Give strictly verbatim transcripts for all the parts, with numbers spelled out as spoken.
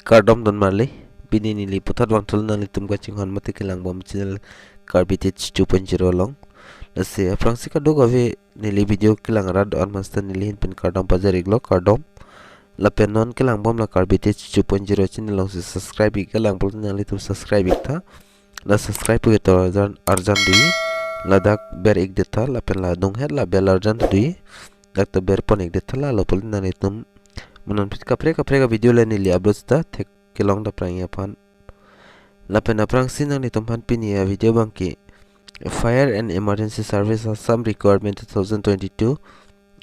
Kardom don marli, pini neli puthot vangthu nanglitum kachinghon mate kelangbom channel Karbi Tech two point zero along. Lasi aphrangsi kadokave neli video kelang arat do-an master neli ahin pen kardom pajir-iklo, kardom. Lapen non kelangbom la Karbi Tech two point zero channel alongsi subscribe-ik kelang pulote nanglitum subscribe-iktha. La subscribe pu ketor arjan, arjan do-i. Ladak ber-ikdetha lapen la adunghet la bell arjan do-i. Dak ta ber pon-ikdetha, lalo pulote nanglitum manonphi kaprek kaprek a-video le neli upload seta thek kelong dapprang aphan. Lapen aphrangsi nanglitum aphan pini a-video abangke Fire and Emergency Service Assam Requirement two thousand twenty-two.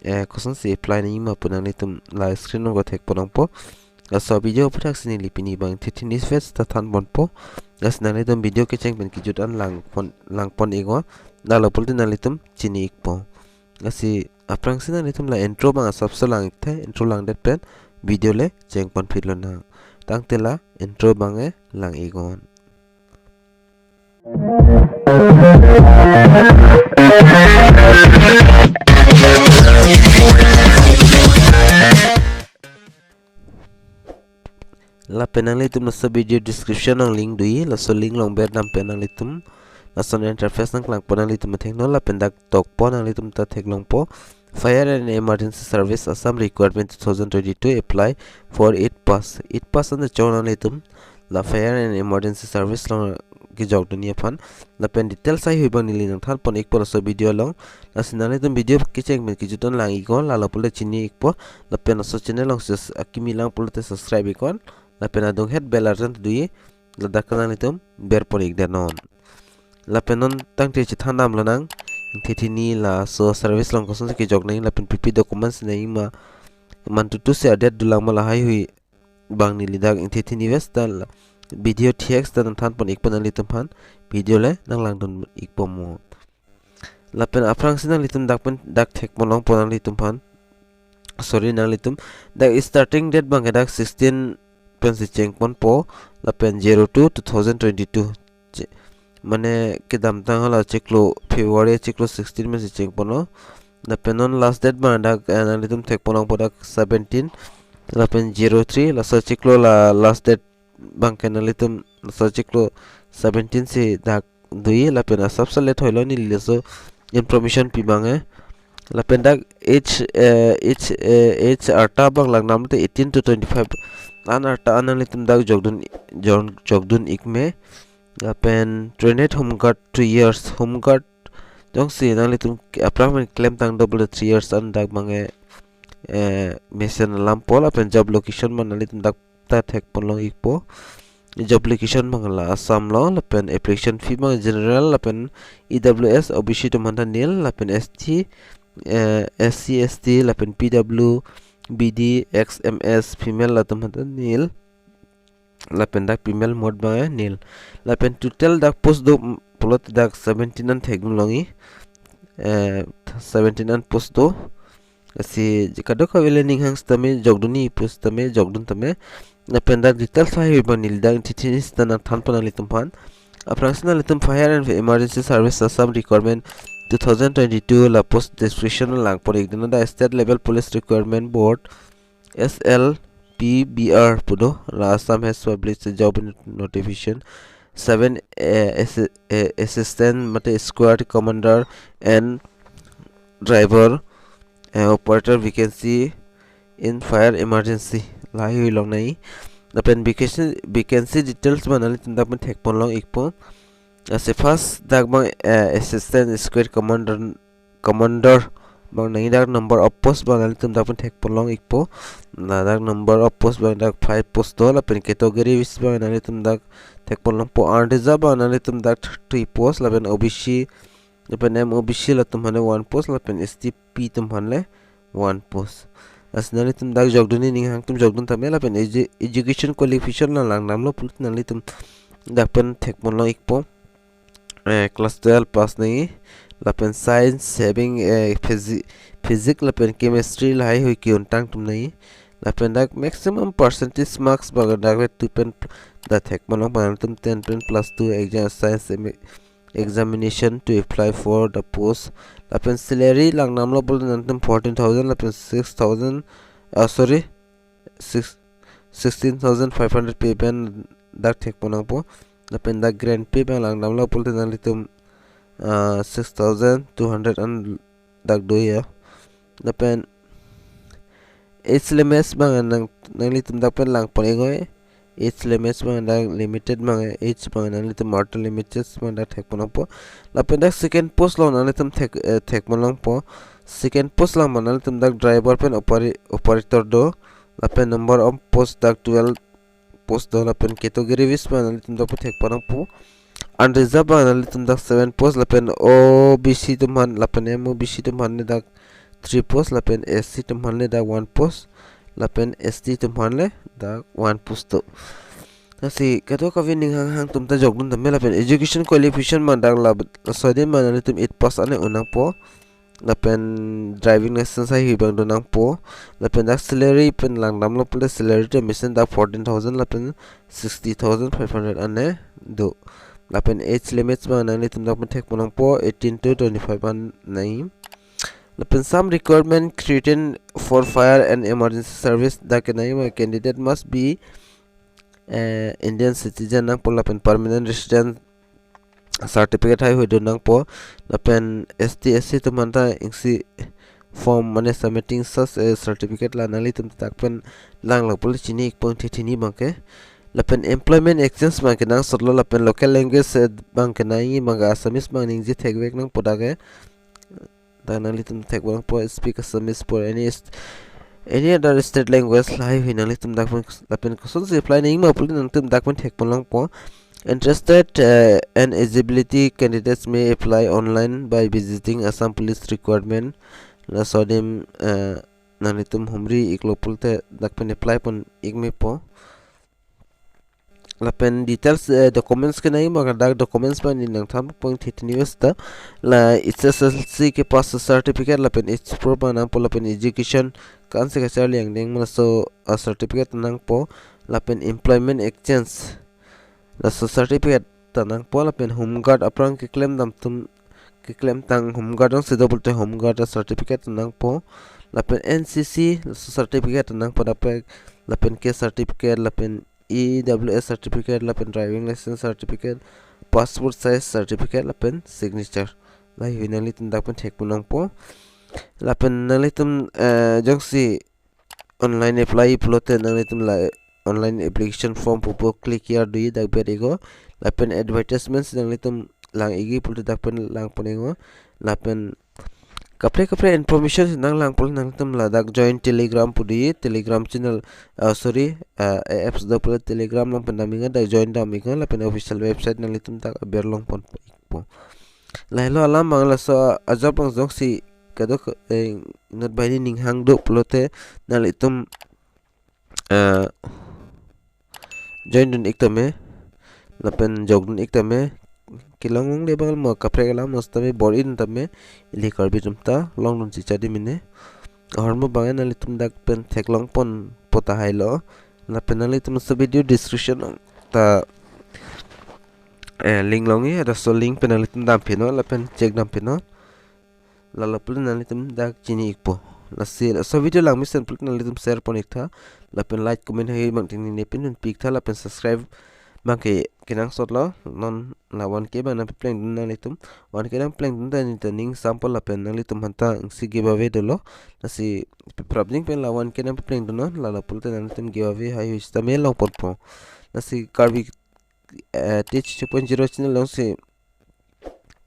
Eh, kosonsi apply nangjima pu nanglitum la screen along thek pon longpo. Laso video aputhaksi neli pini abang thethini ves ta than ponpo. Lasi nanglitum video kecheng pen kejut an lang pon, lang pon-iknon. Lalo pulote nanglitum chini-ikpo. Lasi aphrangsi nanglitum la intro abang asapso lang-iktha, intro langdet pen video le cheng ponphi lonang. Tangte la intro abang e lang-iknon. Lapen nanglitum laso video description along link do-i, laso link along berdam pen nanglitum lason interface nangklangpo, nanglitum athengno lapen dak tokpo nanglitum ta theklongpo. Fire and Emergency Service Assam Requirement two thousand twenty-two, apply for eight pass. Eight pass anta chong nanglitum la Fire and Emergency Service along kejokdunji aphan. Lapen details haihui abang neli nangthan pon-ikpo laso video along. Lasi nanglitum video kecheng pen kejut an lang-iknon, lalo pulote chini-ikpo. Lapen laso channel along sus-, akimi lang pulote subscribe-iknon. Lapen adunghet bell arjan do-i. Ladak ta nanglitum ber pon-ikdetnon. Lapen non tangte chethan dam lonang. Thethini laso service along kosonsi kejok nangji lapen pipi documents nangjima, mantutu si adet dolang ma, la haihui abang neli dak thethini ves ta la video thek ta nangthan pon-ikpo nanglitum aphan. Video le nanglangdun-ikpo mo. Lapen aphrangsi nanglitum dak pen dak thek pon longpo nanglitum aphan. Sorry, nanglitum dak starting date abangke dak sixteen pensi cheng ponpo, lapen zero two two thousand twenty-two. Che-, mane kedamtang hala chiklo February chiklo sixteen pensi cheng ponlo. Lapen non last date abang dak, eh, nanglitum thek pon longpo dak seventeen. Lapen zero three, laso chiklo la last date abangke nanglitum laso chiklo seventeen si dak do-i, lapen asapso le thoilo neli laso information pi abang e. Lapen dak age, eh, age, eh, age arta abang lang namte eighteen to twenty-five an arta an nanglitum dak jokdun, jon-, jokdun-ik me. Lapen trained Home Guard two years, Home Guard jongsi nanglitum aphrang pen klemtang double three years an dak abang e, eh, mesen alampo. Lapen job location abang nanglitum dak ta thek pon long-ikpo. Job location abang la Assam lo, lapen application fee abang general, lapen E W S, O B C atum aphan ta nil, lapen S T, eh, S C, S T, lapen P W B D, X M S, female latum aphan ta nil. Lapen dak female mode abang e nil. Lapen total dak post do, mm, pulote dak seventeen an thekdun long-i. Eh, seventeen an post do. Lasi kadokave le ning hang sitame jokdunji pu sitame jokdun tame. Lapen dak details haihui abang neli dak thethini sita nangthan pon nanglitum aphan. Aphrangsi nanglitum Fire and Emergency Service Assam Requirement two thousand twenty-two la post description lang pon-ikdun, dak State Level Police Recruitment Board, S L P B R pu do, la Assam has published a job notification seven, eh, assi-, eh, assistant mate squad commander and driver, eh, operator vacancy in fire emergency, la haihui longnangji. Lapen vacancy, vacancy details abang nanglitum dak pen thek pon long-ikpo. Lasi first dak abang, eh, assistant squad commander, commander abang nangji, dak number of post abang nanglitum dak pen thek pon long-ikpo. La dak number of post abang dak five post do, lapen category wise abang nanglitum dak thek pon longpo. Unreserved abang nanglitum dak three post, lapen O B C, lapen M O B C latum aphan le one post, lapen S T P atum aphan le one post. Lasi nanglitum dak jokdunji ning hang atum jokdun tame, lapen edu-, education qualification la lang namlo pulote nanglitum dak pen thek pon long-ikpo. Eh, class twelve pass nangji, lapen science having, eh, physi-, physics lapen chemistry la haihui ke-untang atum nangji. Lapen dak maximum percentage marks abang dak le two pen, dak thek pon long abang atum ten pen plus two exam, science em-, examination to apply for the post. Lapen salary lang namlo pulote nanglitum fourteen thousand, lapen six thousand, ah, sorry, six, sixteen thousand five hundred pay pen dak thekpon nangpo. Lapen dak grant pay pen langdamlo pulote nanglitum, ah, six thousand two hundred an dak do ya. Lapen age limits abang nang, nanglitum dak pen langpon iknoi. Age limits abang dak limited abang, age abang nanglitum outer limits abang dak thekpon nangpo. Lapen dak second post along nanglitum thek, eh, thekpon nangpo. Second post along abang nanglitum dak driver pen opera-, operator do. Lapen number of post dak twelve post do, lapen category wise abang nanglitum dak pen thekpon nangpo. Unreserved abang nanglitum dak seven post, lapen O B C atum aphan, lapen M O B C atum aphan le dak three post, lapen S C atum aphan le dak one post, lapen S T atum aphan le dak one post do. Lasi kadokave ning hanghang atum ta jokdun tame, lapen education qualification abang dak la, laso adim abang nanglitum eight pass an un nangpo. Lapen driving license haihui abang do nangpo. Lapen dak salary pen langdamlo pulote salary term mesen dak fourteen thousand lapen sixty thousand five hundred an do. Lapen age limits abang nanglitum dak pen thekpon nangpo, eighteen to twenty-five an nai. Lapen some requirement created for fire and emergency service dak kenai ma candidate must be, eh, Indian citizen nangpo lapen permanent resident certificate haihui do nangpo. Lapen S T S C atum aphan ta isi form mane submitting such a certificate la nanglitum dak pen langlo pulote chini ikpo, thethini abangke. Lapen employment exchange abangke nangsotlo, lapen local language, eh, abangke nai abangke Assamese abang ningje thekvek nangpo dak ke. Dak nanglitum thekpon nangpo, speak Assamese or any st-, any other state language lahaihui nanglitum dak pen, lapen kosonsi apply nangji ma pulote nanglitum dak pen thekpon nangpo. Interested, uh, and eligibility candidates may apply online by visiting Assam Police Recruitment. Laso adim, uh, nanglitum humri iklo pulote dak pen apply pon ik mepo. Lapen details, eh, documents kenai ma dak documents abang nangthan pon thethini wes ta. La H S L C kepass certificate lapen age proof abang nangpo, lapen education ko-ansi kacharli angdeng ma laso, ah, certificate nangpo, lapen employment exchange laso certificate ta nangpo, lapen home guard aphrang keklemdam atum, keklemtang home guard jongsi do pulote home guard acertificate ta nangpo, lapen N C C laso certificate ta nangpo dak pen, lapen caste certificate, lapen E W S certificate, lapen driving license certificate, passport size certificate, lapen signature. Lahaihui nanglitum dak pen thekpon nangpo. Lapen nanglitum, eh, jongsi online apply pulote nanglitum la online application form pupo click here do dak ber iknon. Lapen advertisements nanglitum lang ikji pulote dak pen langpon iknon. Lapen kaprek kaprek information nanglang pulote nanglitum ladak join Telegram pu do, Telegram channel, ah, sorry, ah, apps do pulote Telegram along pen dam iknon, dak join dam iknon, lapen official website nanglitum dak aber longpon ikpo. Lahelo alam abang, laso a-job abang jongsi kadok, eh, not banghini ning hang do pulote nanglitum, eh, join dun ik tame, lapen jokdun ik tame, kelong longle abang mo kaprek alam mo sitame bor-i dun tame, ili Karbi atum ta longdun chichadi mene. Ahormu abang nanglitum dak pen theklong ponpo tahailo. Lapen nanglitum laso video description ta, eh, link longji, laso link pen nanglitum dam pinon, lapen check dam pinon. Lalo pulote nanglitum dak chini ikpo. Lasi laso video langmesen pulote nanglitum share pon iktha. Lapen like, comment haihui abang ting ne pin dun pi iktha, lapen subscribe abangke kenangsotlo. Non la one K abang nangpapleng dun nanglitum. One K nangpapleng dun ta neta ning sampol lapen nanglitum aphanta isi giveaway dolo. Lasi prapjin pen la one K nangpapleng dun non, lalo pulote nanglitum giveaway haihui sitame longponpo. Lasi Karbi, eh, Teach two point zero channel alongsi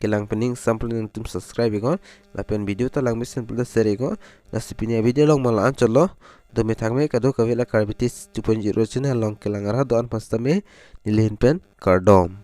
kelang pen ning sampol nanglitum subscribe iknon, lapen video ta langmesen pulote share iknon. Lasi pini avideo along ma la-an chotlo. Dome thakme kadokave la Karbi Teach two point zero channel along kelang arat do-an aphan sitame neli ahin pen kardom.